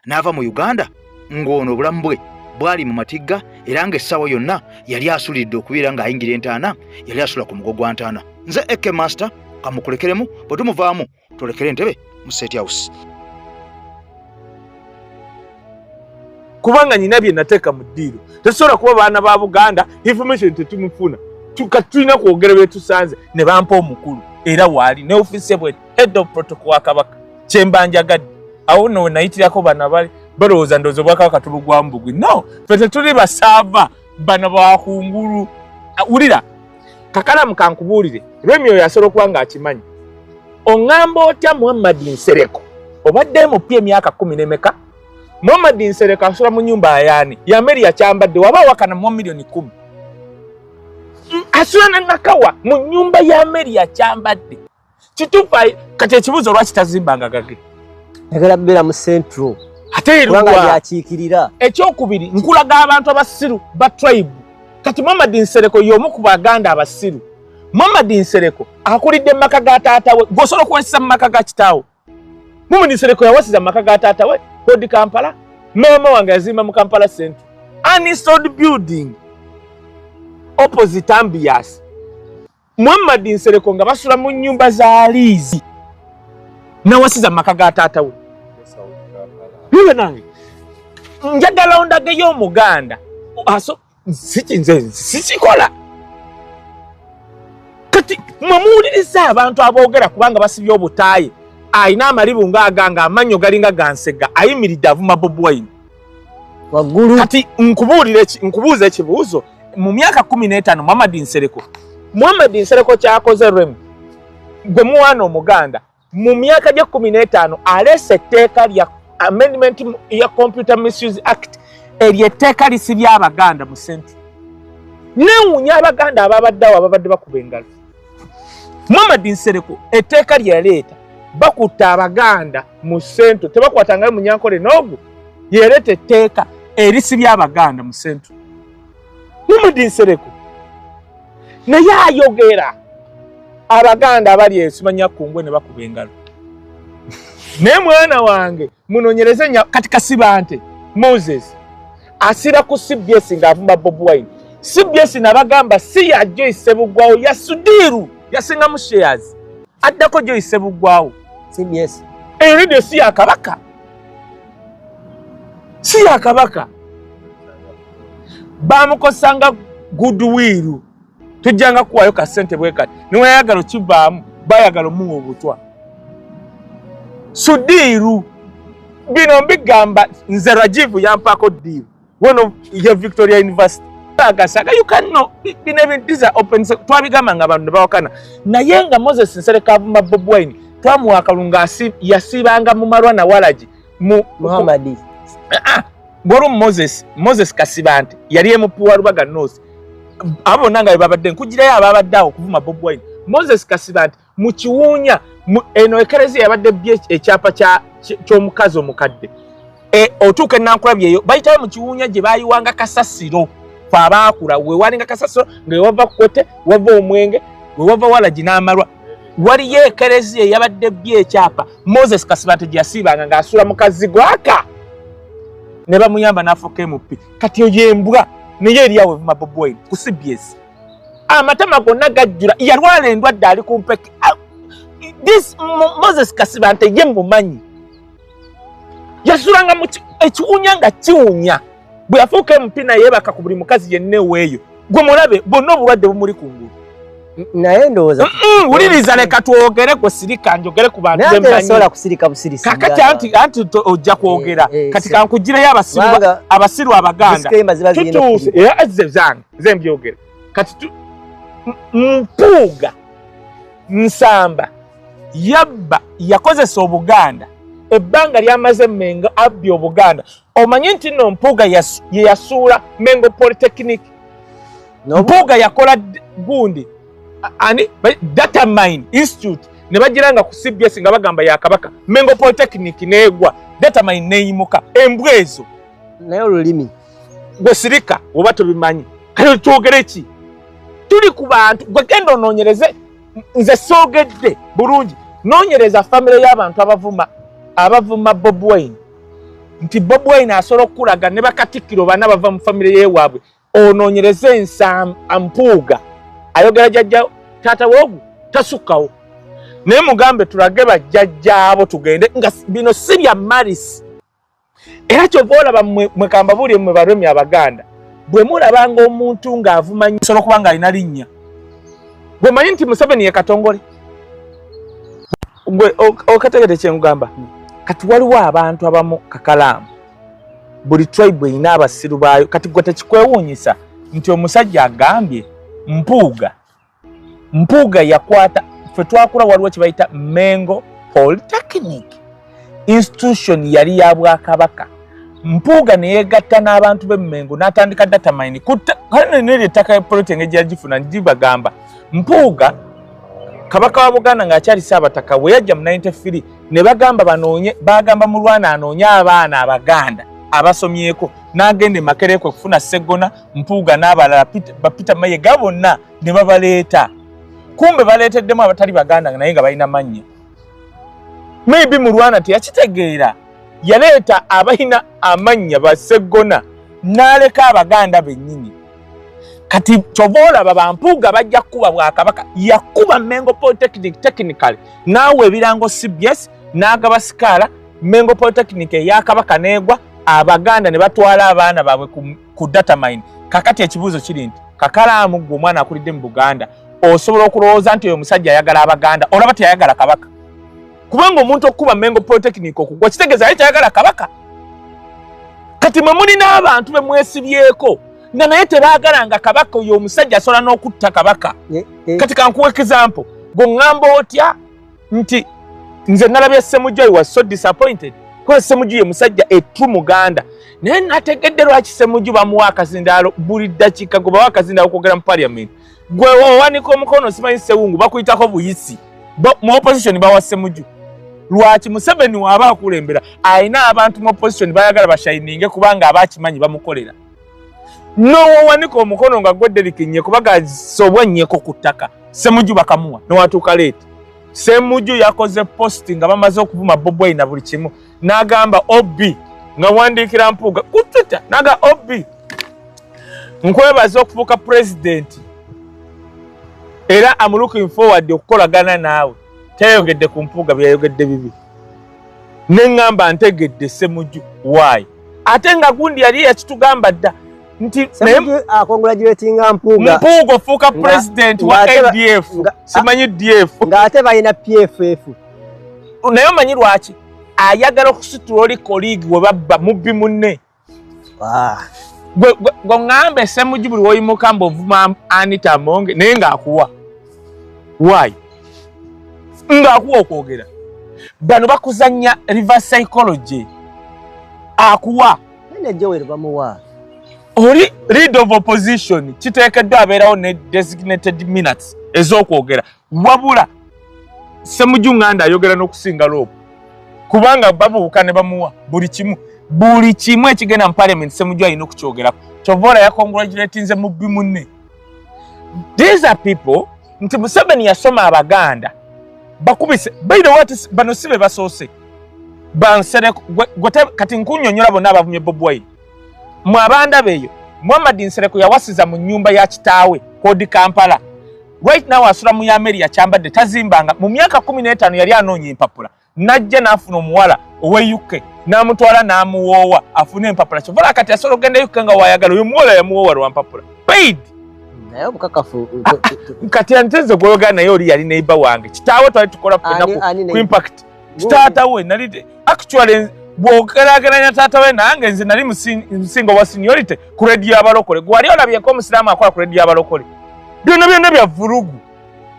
n'ava mu Uganda, ng'ono obulamu bwe bwali mu matigga era ng'essaawa yonna yali asulidde okubeera ng'ayingira entaana, yali asula ku mugo gwa ntaana. Nze AK Master kamukulekeremu, bwe tumuvaamu twolekere entebe mu State House. Kubanga nyina bye nateeka mu ddiiro, tetusobola kuba baana ba Buganda, information tetumufuna, kati tulina kwogera bye tusanze. Ne bampa omukulu era waali ne ofiisi bwe head of protocol wa Kabaka, kyemba njagadde awo nno wenayitirako bano abali balowooza ndowooza obwakabaka tubugwamu bugwi. No, ffe tetuli basaava bano bakungulu. Wulira kakalamu kankubuulire, Romeo yasobola okuba ng'akimanyi. Oŋŋamba otya Muhammad Nsereko obadde MP emyaka 10 n'emeka? Muhammad Nsereko asula mu nyumba ayaani yameri yakyambadde waba awakana mu miliyoni 10, asula na Nakawa mu nyumba ya Meri yakyambadde. Kituufu. Kati ekibuuzo, lwaki tazimbanga gage? Njagala kubeera mu Central. Ate kubanga lyakiikirira. Ekyokubiri, nkulaga abantu abasiru ba tribe. Kati Muhammad Nsereko y'omu ku baganda abasiru. Muhammad Nsereko akulidde mu maka ga taata we. Gweosobola okuwasisa mu maka ga kitaawo? Muhammad Nsereko yawasiza mu maka ga taata we Hodi Kampala. Maama wange yazimba mu Kampala Central uninstalled building opposite ambias. Muhammad Nsereko nga basula mu nyumba za liizi, nawasiza mu maka ga taata we. Bibe nange njagala ondageyo omuganda aso nze sikikola. Kati mwe muwuliriza abantu aboogera kubanga basibye obutaayi, alina amalibu ng'aganga amannyo galinga gansega, ayimiridde avuma Bobi Wine waggulu. Kati nkubuulira nkubuuza ekibuuzo, mu myaka 15 Muhammad Nsereko, Muhammad Nsereko kyakoze Rem gwe muwaana Omuganda mu myaka gye 15 aleese etteeka lya amendment ya Computer Misuse Act, eryo etteeka lisibye Abaganda mu Central. Neewuunya Abaganda ababadde awo ababadde bakuba engalo. Muhammad Nsereko etteeka lye yaleeta bakutta Abaganda mu Central, tebakwatangayo Munyankole n'ogu yaleeta etteeka erisibye Abaganda mu Central. Muhammad Nsereko naye ayogera Abaganda abali esimanya kungwe ne bakuba engalo. Naye mwana wange munonyereze nya kati Kasibante Moses asira ku CBS ng'avuma Bobi Wine. CBS nabagamba si ya Joyce Ssebuggwawo, ya Sudiru yasingamu shares, addako Joyce Ssebuggwawo. CBS eyo radio si ya Kabaka, si ya Kabaka, bamukosanga goodwill, tujjanga kuwayo kasente bwe kati niwayagala okivaamu, bayagala omuwa obutwa. Sudiru bino mbigamba nze Rajivu yampaako deal one ya Victoria University agasaga, you can know bino ebintu, these are open, twabigamba nga abantu ne bawakana. Naye nga Moses Nsereko avuma Bobi Wine, twamuwa akalungu, yasiibanga mu malwa na walagi mu Muhammad. Ah, waliwo Moses Kasibante yali MP wa Rubaga North, abo bonna nga bebabadde nkugirayo ababadde awo okuvuma Bobi Wine. Moses Kasibante mu kiwuunya eno ekereziya yabadde bye ekyapa ky'omukazi omukadde otuuka enankulabye eyo bayitayo mu kiwuunya gye bayiwanga kasasiro, fe abaakula we walinga kasasiro nga wewava kote wava omwenge wewava walagi n'amalwa. Waliyo ekereziya eyabadde bye ekyapa Moses Kasibante gye yasiibanga ng'asula mu kazigo aka ne bamuyamba n'afuuka MP. Kati oyo embwa naye eri awo evuma Bobi Wine ku CBS, amatama gonna gajjula, yalwala endwadde, ali ku mpeke. This Moses Kasibante ye mumanyi yasulanga mu ekiwunya nga kiwunya. Bwe yafuuka MP naye yeebaka ku buli mukazi yenna eweeyo gwe mulabe, bonna obulwadde bumuli kungulu. Naye ndowooza Wuliriza, leka twogere, gwe sirika njogere ku bantu naye ate be mmanyi. sobola kusirika busirisi. Kakati anti ojja kwogera. Kati kankugirayo abasiru Kubanga abasiru Abaganda disclaimer ziba zirina tutuuse okubibwa. era ze zange ze mbyogera. Kati Mpuuga Nsamba yabba, yakozesa Obuganda ebbanga lyamaze Mengo abbye Obuganda. Omanyi nti nno Mpuuga ye yasuula Mengo Polytechnic. Mpuuga yakola gundi ani Data Mine Institute ne bagiranga ku CBS nga bagamba ya Kabaka. Mengo Polytechnic neegwa, Data Mine neeyimuka. Embwa ezo. Naye olulimi. Gwe sirika oba tobimanyi. Kale twogere ki? Tuli ku bantu, gwe genda onoonyereze. Nze soogedde bulungi, noonyereza famire y'abantu abavuma Bobi Wine, nti Bobi Wine asobola okukulaga ne bakatikkiro bana bava mu famire yeewaabwe. Onoonyereze Mpuuga ayogera jjajja taata woogu tasukkawo, naye mugambe tulage bajjajjaabo tugende nga bino si bya Maris. Era kyova olaba mwe kambabuulire mmwe Barwemi Abaganda, bwe mulabanga omuntu ng'avuma nnyo, asobola okuba ng'alina linnya. Gwe manyi nti Museveni ye Katongole, gwe okategedde kye nkugamba. Kati waliwo abantu abamu kakalaamu, buli tribe erina abasiru baayo. Kati gwe tekikwewuunyisa nti omusajja agambye Mpuuga, Mpuuga yakwata ffe twakula waliwo kye bayita Mengo Polytechnic institution, yali ya bwakabaka. Mpuuga ne yeegatta n'abantu b'e Mengo n'atandika data mine kale ettaka ya Polytechnic gyagifuna. Gibagamba Mpuuga Kabaka wa Buganda ng'akyali Saabataka bwe yajja mu 93 ne bagamba banoonye, bagamba Mulwana anoonye abaana Abaganda abasomyeko, n'agenda e Makerere kwe kufuna Seggona, Mpuuga n'abalala, ba Peter Mayega bonna ne babaleeta. Kumbe baleeteddemu abatali Baganda naye nga balina mannya. Maybe Mulwana teyakitegeera, yaleeta abalina amannya ba Seggona n'aleka Abaganda bennyini. Kati kyova olaba bampuuga bajja kukuba bwakabaka. Yakuba Mengo Polytechnic technically naawe ebirango CBS n'agaba sikaala. Mengo Polytechnic eyakabaka neegwa, Abaganda ne batwala abaana baabwe ku data mine. Kakati ekibuuzo kiri nti kakalaamu gwe omwana akulidde mu Buganda Osobola okulowooza nti oyo omusajja ayagala Abaganda, olaba teyayagala Kabaka. Kubanga omuntu okukuba Mengo Polytechnic okugwa kitegeeza ye teyagala Kabaka. Kati mwe mulina abantu be mwesibyeko nga naye tebaagalanga Kabaka, oyo omusajja asobola n'okutta Kabaka. Kati kankuwa example, gwe otya nti nze nalabye Ssemujju, I was so disappointed kuba Ssemujju ye musajja etu Muganda, naye nategedde lwaki Ssemujju bamuwa akazindaalo buli ddakiika. Gwe bawa akazindaalo okwogera mu parliament, gwe owanika omukono, simanyi Sewungu bakuyitako buyisi mu opposition bawa Ssemujju. Lwaki Museveni waaba akulembera alina abantu mu opposition bayagala bashayininge, kubanga aba akimanyi bamukolera. Nowowanika omukono nga gwe Derrick Nyeko, bagasobwa Nyeko ku ttaka, Ssemujju bakamuwa newatuuka late. Ssemujju yakoze post nga bamaze okuvuma Bobi Wine na buli kimu, n'agamba OB, nga wandiikira Mpuuga ku Twitter, naga OB, nkwebaza okufuuka president era am looking forward okukolagana naawe. Teyayogedde ku Mpuuga, byeyayogedde bibi. Neŋŋamba ntegedde Ssemujju why, ate nga gundi yali yakitugamba dda nti acongratulatinga Mpuuga. Mpuuga ofuuka president wa ADF, simanyi DF. Ng'ate balina PFF. Naye omanyi lwaki ayagala okusitula oli colleague we babba mubbi munne? Gwe ŋŋambe Ssemujju buli woyimuka mbu ovuma Anita Amonge, naye ng'akuwa why, ng'akuwa okwogera. Bano bakuzanya reverse psychology, akuwa. Ne Joel bamuwa. Oli leader of opposition kiteekeddwa abeerawo ne designated minutes ez'okwogera. Wabula Ssemujju Nganda ayogera n'okusinga LOP, kubanga babuuka ne bamuwa buli kimu, buli kimu ekigenda mu parliament Ssemujju alina okukyogerako. Kyova ola yacongratulatinze mubbi munne. These are people nti Museveni yasoma Abaganda bakubise. By the way, bano si be basoose bansereko. Kati nkunnyonnyola bonna abavumye Bobi Wine mwe abanda beeyo. Muhammad Nsereko yawasiza mu nnyumba ya kitaawe Kodi Kampala. Right now asula mu yameri yakyambadde, tazimbanga. Mu myaka 15 yali anoonya empapula, najja n'afuna omuwala owe UK n'amutwala n'amuwoowa afune empapula. Kyovala kati asobola okugenda UK nga wayagala. Oyo muwala yamuwoowa lwa mpapula paid. Naye obukakafu? Kati ante nze gw'oyogera naye oli yali neighbor wange, kitaawe twali tukola ffenna ku Impact. Taata we nali, actually bw'ogeraageranya taata we nange, nze nali musinga wa seniority ku rediyo y'abalokole. Gwe wali olabyeko omusiraamu akola ku rediyo y'abalokole? Byonna byonna bya vulugu.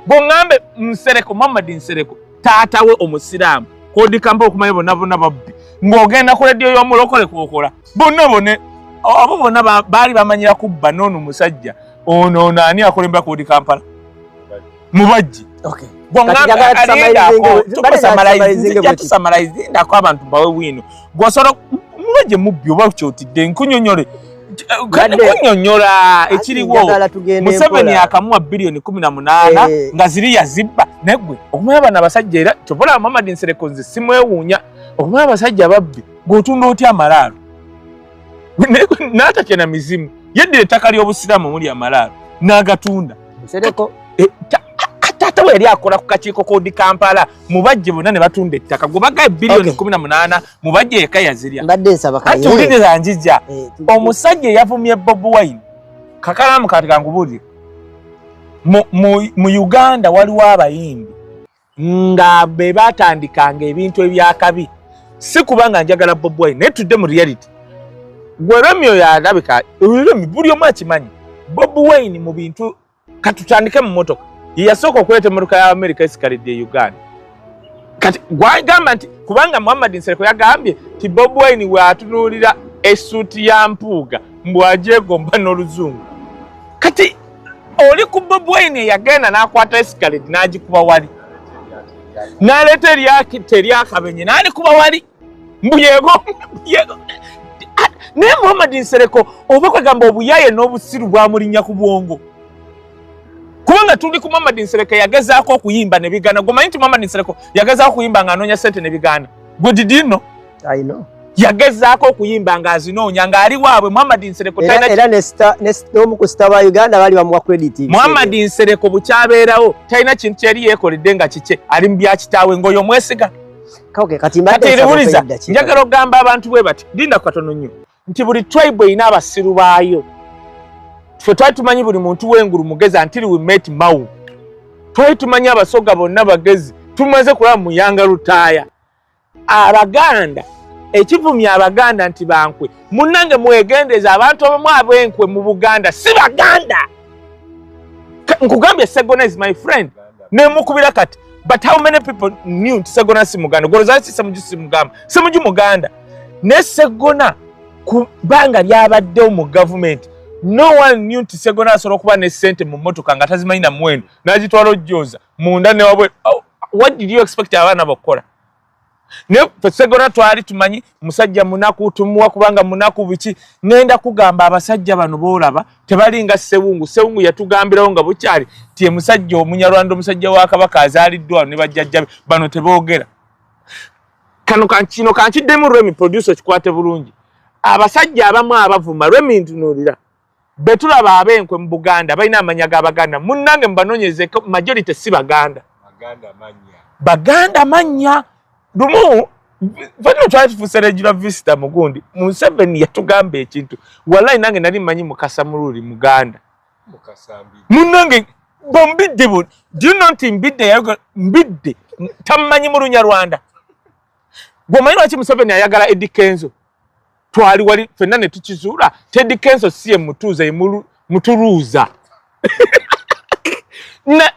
Gweŋŋambe Nsereko, Muhammad Nsereko, taata we omusiraamu Kodi Kampa, okumanya bonna bonna babbi, ng'ogenda ku rediyo y'omulokole kwokola. Bonna bonna abo bonna baali bamanyira kubba. N'ono musajja ono, ono ani akulembera Kodi Kampala? Mubajji. Tusummarize-ndako abantu bawe bwino. Gwosobola mubajje mubbi oba kyotidde, nkunyonyole, kunyonyola ekiriwo. Museveni akamuwa biliyoni 18 nga ziri yazibba. Naye gwe okumanya bano abasajja, era kyobola Muhammad Nsereko nze simwewuunya. Okumanya abasajja babbi, gweotunda otya amalaalo n'atatya na mizimu? Yeddira ettaka ly'obusiraamu omuli amalaalo n'agatunda. Taata we yali akola ku kakiiko kodi Kampala, mubajje bonna ne batunda ettaka. Gwe bagaye biliyoni 18, mubajje eka yazirya. Mbadde nsaba. Ati wuliriza, njija. Omusajja eyavumye Bobi Wine kakalamu, kati kankubuulire, mu Uganda waliwo abayimbi nga be batandikanga ebintu ebyakabi. Si kubanga njagala Bobi Wine, naye tudde mu reality. Gwe Romeo yalabika, Romeo buli omu akimanyi Bobi Wine mu bintu. Katutandike mu motoka. Ye yasooka okuleeta emmotoka ya America Escalade e Uganda. Kati gwagamba nti kubanga Muhammad Nsereko yagambye ti Bobi Wine bw'atunuulira essuuti ya Mpuuga mbw'agyegomba n'oluzungu. Kati oli ku Bobi Wine eyagenda n'akwata Escalade n'agikuba wali, n'aleeta eryakita eryakabenye n'alikuba wali mbu yego yego. Naye Muhammad Nsereko oba kwegamba obuyaye n'obusiru bwamulinnya ku bwongo, kubanga tuli ku Muhammad Nsereko yagezaako okuyimba ne bigaana. Gwemanyi nti Muhammad Nsereko yagezaako okuyimba ng'anoonya sente ne bigaana? Gwe did you know? I know. Yagezaako okuyimba ng'azinoonya ng'ali waabwe. Muhammad Nsereko era n'omu ku star ba Uganda baali bamuwa credit. Muhammad Nsereko bukyabeerawo talina kintu kyeri yeekoledde nga kikye, ali mu bya kitaawe ng'oyo mwesiga. Okay, kati mbadde kati wuliriza, njagala okugamba abantu bwe bati, linda katono nnyo, nti buli tribe erina abasiru baayo. Ffe twali tumanyi buli muntu w'engulu mugezi until we met Mao. Twali tumanyi Abasoga bonna bagezi, tumaze kulaba Muyanga Lutaaya. Abaganda ekivumya Abaganda nti bankwe, munnange mwegendeze, abantu abamu ab'enkwe mu Buganda si Baganda. Nkugambye Segona is my friend, nemukubira kati, but how many people knew nti Segona si Muganda? Goloza si Semuju, si Mugamba, Semuju Muganda. Ne Segona kubanga lyabaddewo mu gavumenti, no one knew nti Segona asobola okuba ne ssente mu mmotoka nga tazimanyi na muwendo, n'agitwala ojjoza munda ne wabwe. Oh, what did you expect abaana bakukola? Naye ffe Segona twali tumanyi musajja munaku, tumuwa kubanga munaku biki. Ngenda kugamba abasajja bano boolaba tebalinga Sewungu. Sewungu yatugambirawo nga bukyali ti ye musajja Omunyarwanda, omusajja wa Kabaka azaaliddwa ne bajjajja be. Bano teboogera. Kano kino kankiddemu Remi producer, kikwate bulungi. Abasajja abamu abavuma Remi, ntunuulira betulaba ab'enkwe mu Buganda balina amanya g'Abaganda. Munnange mubanoonyezeko, majority si Baganda. Baganda mannya. Lumu fenna twali tufuuse regular visitor mugundi, Museveni yatugamba ekintu, wallahi nange nali mmanyi Mukasa Mululi Muganda. Munnange bombidde bo, do you know nti Mbidde yayoga Mbidde tammanyi mu Lunyarwanda? Gwomanyi lwaki Museveni ayagala Eddy Kenzo? Twali wali fenna ne tukizuula Eddy Kenzo si ye mutuuza, ye mutuluuza. Na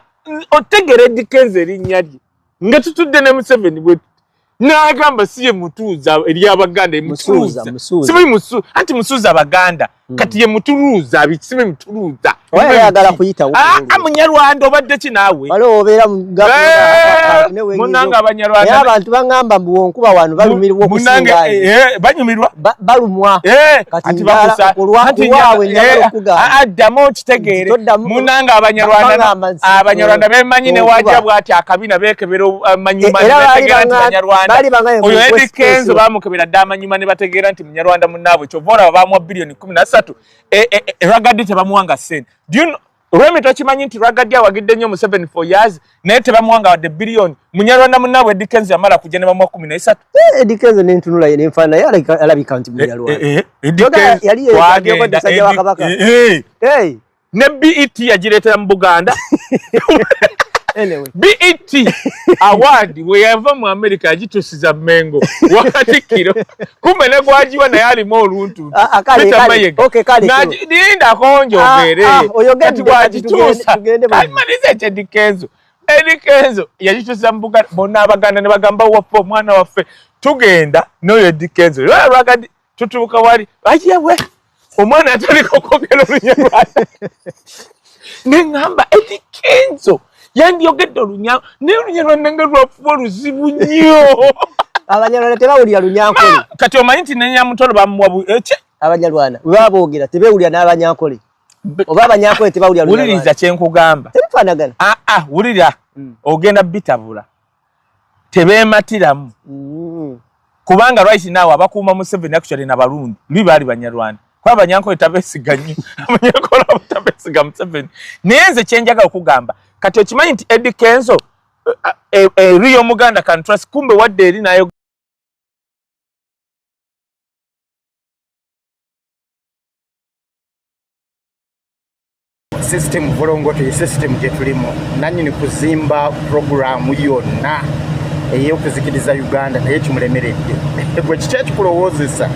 otegera Eddy Kenzo erinnya lye nga tutudde ne Museveni bwe n'agamba si ye mutuuza ery'Abaganda, ye mutuuza. Simanyi musu anti musuuza Abaganda. Kati ye mutuluuza biki? Simanyi mutuluuza. Oba yali ayagala kuyitawo. Ah, Munyarwanda obadde ki naawe? Waliwo obeera mu Eh, munnange Abanyarwanda naye abantu baŋŋamba mbu wonkuba wano balumirwa munnange okusinga eh, banyumirwa. Balumwa. Eh, Kati anti njagala bakusa anti kulwawe njagala okugamba. Ah, addamu okitegeere. Toddamu- Munnange Abanyarwanda Bagamba nti, Abanyarwanda bemanyi ne okuba. wajja bw'ati akabina beekebera amanyuma Era ne baali bategeera nti Banyarwanda. baali baŋŋambye Oyo mu Eddy West Kenzo Coast. bamukebera dda amanyuma ne bategeera nti Munyarwanda munnaabwe. Kyova olaba bamuwa biliyoni 13. Ragadi tebamuwanga ssente. Do you know, Remi tokimanyi nti Ragadi awagidde nnyo Museveni for years naye tebamuwanga wadde biliyoni? Munyarwanda munnaabwe Eddy Kenzo yamala kujja ne bamuwa 13. Eddy Kenzo nentunula ye nenfaanana ye alabika nti Munyarwanda. Eddy Yoga Kenzo yali twagenda, musajja wa Kabaka. Eh. Ne BET yagireetera mu Buganda. Anyway. BET award we yava mu America yagituusiza Mengo wakatikkiro, kumbe ne gwagiwa naye alimu oluntu. Ah, ah, kale, Peter kale. Mayiga. Okay, kale, Lindako njogere. Ah, ah, oyogedde, Kati kati bwagituusa tugende mu- maliza ekyo Eddy Kenzo. Eddy Kenzo yagituusiza mu Buganda, bonna Abaganda ne bagamba waffe omwana waffe tugenda n'oyo Eddy Kenzo lwagadi tutuuka wali ayewe omwana atandika okwogera Olunyarwanda neŋŋamba Eddy Kenzo yandiyogedde olunya naye Olunyarwanda nga lwafuba oluzibu nnyo. Abanyarwanda tebawulira Lunyankole. Kati omanyi nti nenyamutolo bamuwa eki? Abanyarwanda bwe baba boogera tebewulira n'Abanyankole, oba Abanyankole tebawulira Wuliriza Lunyarwanda. kyenkugamba. Tebifaanagana. Aa ah, wulira, ogenda bitabula, tebeematiramu. Kubanga right now abakuuma Museveni actually nabalundi luli baali Banyarwanda, kuba Abanyankole tabeesiga nnyo, Abanyankole abo tabeesiga Museveni. Naye nze kyenjagala okugamba kati, okimanyi nti Eddy Kenzo eri Omuganda can trust, kumbe wadde eri nayo. System volongoto ye system gye tulimu, nannyini kuzimba puroguramu yonna ey'okuzikiriza Uganda naye kimulemeredde. Gwe kiki ekikulowoozesa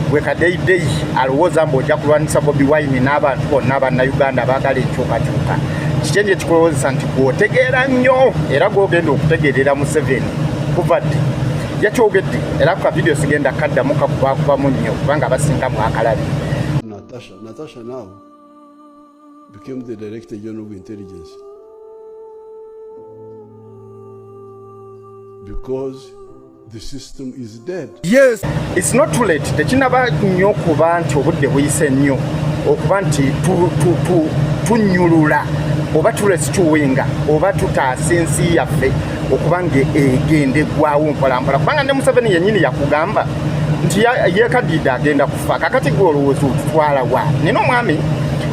gwe kadeideyi alowooza mbu ojja kulwanisa Bobi Wine n'abantu bonna Abannayuganda abaagala enkyukakyuka? Kiki ekyo ekikulowoozesa nti gweotegeera nnyo era gwogenda okutegeerera Museveni? Kuva ddi yakyogedde era ku kavidiyo sigenda kaddamu kakubakubamu nnyo kubanga abasinga mwakalabye. Natasha. Natasha now became the Director General of Intelligence because the system is dead. Yes, it's not too late. Tekinaba nnyo kuba nti obudde buyise nnyo okuba nti tunnyulula oba turescuinga oba tutaasa ensi yaffe okuba nga egenda eggwawo mpolampola, kubanga ne Museveni yennyini yakugamba nti yeekaddiidde agenda kufa. Kakati gwe olowooza otutwala wa? Nina omwami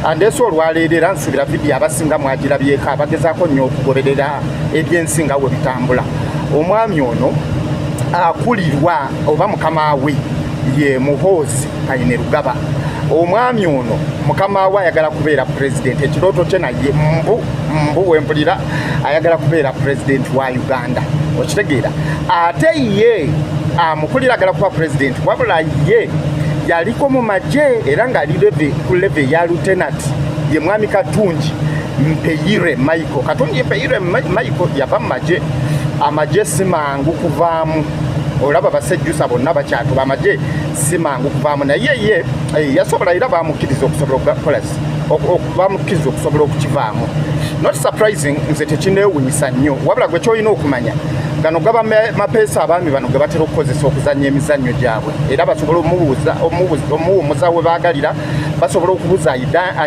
andeese olwaleero era nsuubira vidiyo abasinga mwagirabyeko, abagezaako nnyo okugoberera ebyensi nga we bitambula. Omwami ono akulirwa oba mukama we ye Muhoozi Kainerugaba. Omwami ono mukama we ayagala kubeera pulezidenti, ekirooto kye, naye mbu Mbu wempulira ayagala kubeera president wa Uganda, okitegeera? Ate ye amukulira agala kuba president, wabula ye yaliko mu magye era ng'ali level ku level ya lieutenant. Ye mwami Katungi Mpeyire Michael. Katungi Mpeyire Michael yava mu magye. Amagye si mangu kuvaamu, olaba basejjusa bonna bakyatuba, amagye si mangu kuvaamu, naye ye yasobola era bamukkiriza okusobola okukola, bamukkiriza okusobola okukivaamu. Not surprising, nze tekineewunyisa nnyo. Wabula gwe kyolina okumanya, gano gaba mapeesa abaami bano ge batera okukozesa okuzannya emizannyo gyabwe, era basobola omuwumuza we baagalira, basobola okubuza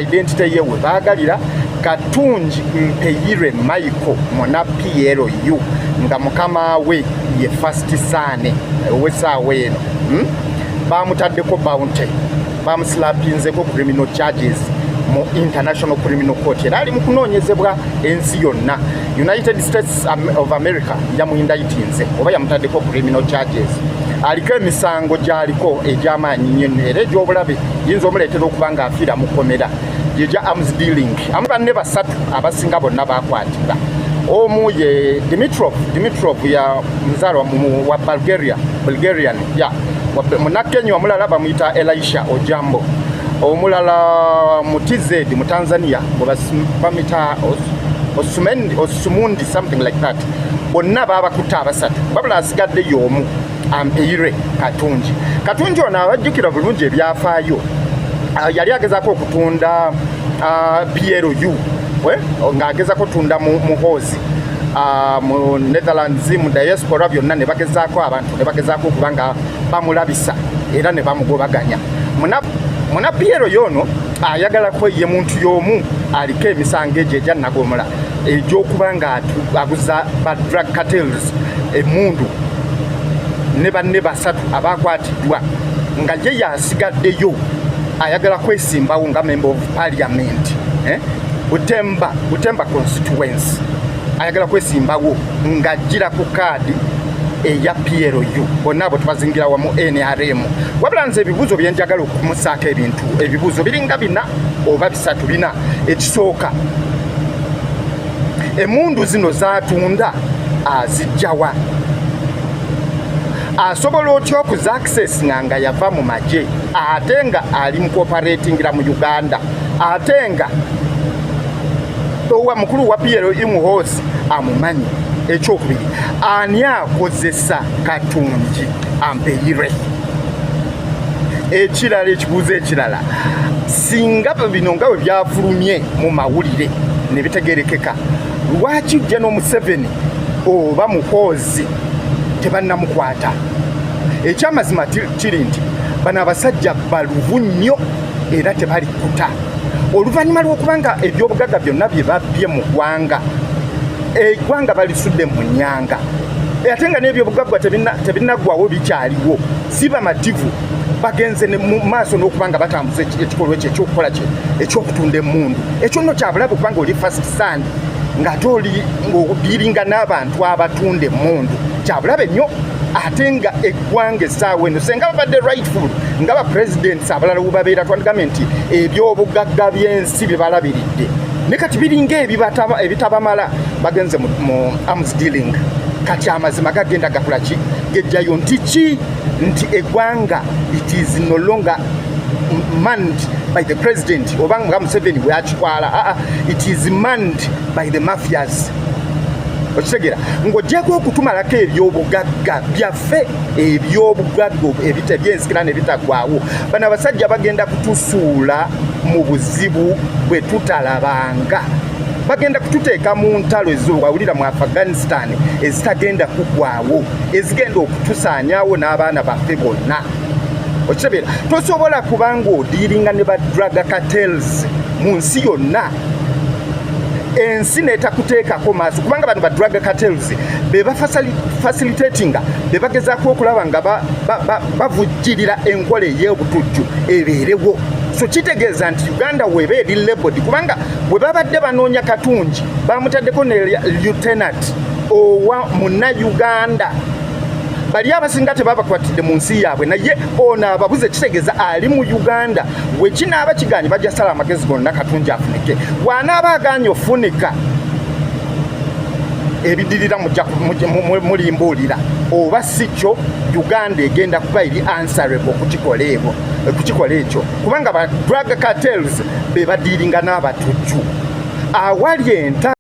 identity ye we baagalira. Katungi Mpeyire Michael muna PLU, nga mukama we ye First Son ow'essaawa eno, Bamutaddeko bounty, bamuslapinzeko criminal charges mu International Criminal Court, era ali mu kunoonyezebwa ensi yonna. United States of America yamuindictinze oba yamutaddeko criminal charges. Aliko emisango gy'aliko egy'amaanyi nnyo era egy'obulabe, yinza omuleetera okuba ng'afiira mu kkomera, gyegya arms dealing. Amu banne basatu abasinga bonna bakwatibwa. Omu ye Dimitrov. Dimitrov ya muzaalwa wa Bulgaria, Bulgarian ya Munakenya. Omulala bamuyita Elisha Ojambo. Omulala mu TZ, mu Tanzania, bamuyita Osumundi, something like that. Bonna babakutte abasatu, wabula asigadde y'omu, Ampeire Katungi. Katungi ono abajjukira bulungi ebyafaayo, yali agezaako okutunda PLU, ng'agezaako otunda Muhoozi mu Netherlands, mu diaspora byonna, ne bagezaako abantu ne bagezaako okuba nga bamulabisa era ne bamugobaganya. Muna PLU yono ayagalako ye muntu y'omu aliko emisango egyo egya nagomola egy'okuba nga aguza ba drug cartels emundu ne banne basatu abakwatiddwa, nga ye yasigaddeyo ayagala kwesimbawo nga member of parliament, eh? Butemba constituency, ayagala kwesimbawo ng'ajjira ku kaadi eya PLU. Bonna abo tubazingira wamu NRM. Wabula nze ebibuuzo byenjagala okumusaako ebintu, ebibuuzo biringa bina oba bisatu, bina. Ekisooka, emundu zino zatunda azijjawa? Asobola otya okuzaccessinga nga yava mu magye, ate nga ali mu cooperatingira mu Uganda, ate nga owa mukulu wa PLU Muhoozi amumanyi? Ekyokubiri, ani akozesa Katungi Ampeire? Ekirala, ekibuuzo ekirala, singa bino nga bwe byafulumye mu mawulire ne bitegerekeka, lwaki General Museveni oba Muhoozi tebannamukwata? Ekyamazima kiri nti bano abasajja baluvu nnyo era tebalikuta oluvannyuma lw'okuba nga ebyobugagga byonna bye babbye mu ggwanga, eggwanga balisudde mu nnyanga, ate nga n'ebyobugagga tebinnaggwawo, bikyaliwo. Si bamativu, bagenze mu maaso n'okuba nga batambuza ekikolwa ekyo ekyokukola kye ekyokutunda emmundu. Ekyo nno kyabulabe, kubanga oli first son ng'ate oli ng'odiringa n'abantu abatunda emmundu, kyabulabe nnyo. Ate nga eggwanga essaawa eno, senga babadde rightful nga ba presidents abalala webabeera, twandigambye nti ebyobugagga by'ensi bye balabiridde, ne kati biringa ebitabamala, bagenze mu arms dealing. Kati amazima gagenda gakola ki? Gejjayo nti ki? Nti eggwanga, it is no longer manned by the president oba nga Museveni bwakitwala. Aa, it is manned by the mafias. Okitegeera? Ng'ogyeko okutumalako ebyobugagga byaffe, ebyobugagga ebyensikirano ebitaggwawo, bano abasajja bagenda kutusuula mu buzibu bwe tutalabanga. Bagenda kututeeka mu ntalo ezowawulira mu Afghanistan ezitagenda kuggwawo, ezigenda okutusaanyaawo n'abaana baffe bonna. Okitegeera? Tosobola kubanga odiiringa ne ba drug cartels mu nsi yonna, ensi netakuteekako maaso, kubanga bano ba drug cartels be bafacilitatinga, be bagezaako okulaba nga bavujjirira enkola ey'obutujju ebeerewo. So kitegeeza nti Uganda weba eri labeled, kubanga bwe babadde banoonya Katungi bamutaddeko ne lieutenant owa Munnauganda. Bali abasinga tebabakwatidde mu nsi yaabwe, naye ono ababuze, kitegeeza ali mu Uganda. Bwe kinaaba kiganye, bajja sala amagezi gonna Katungi afunike. Bw'anaaba aganye ofunika, Ebidirira mulimbuulira oba si kyo, Uganda egenda kuba eri answerable okukikola ebwo, okukikola ekyo, kubanga ba drug cartels be badiiringa n'abatujju awali enta.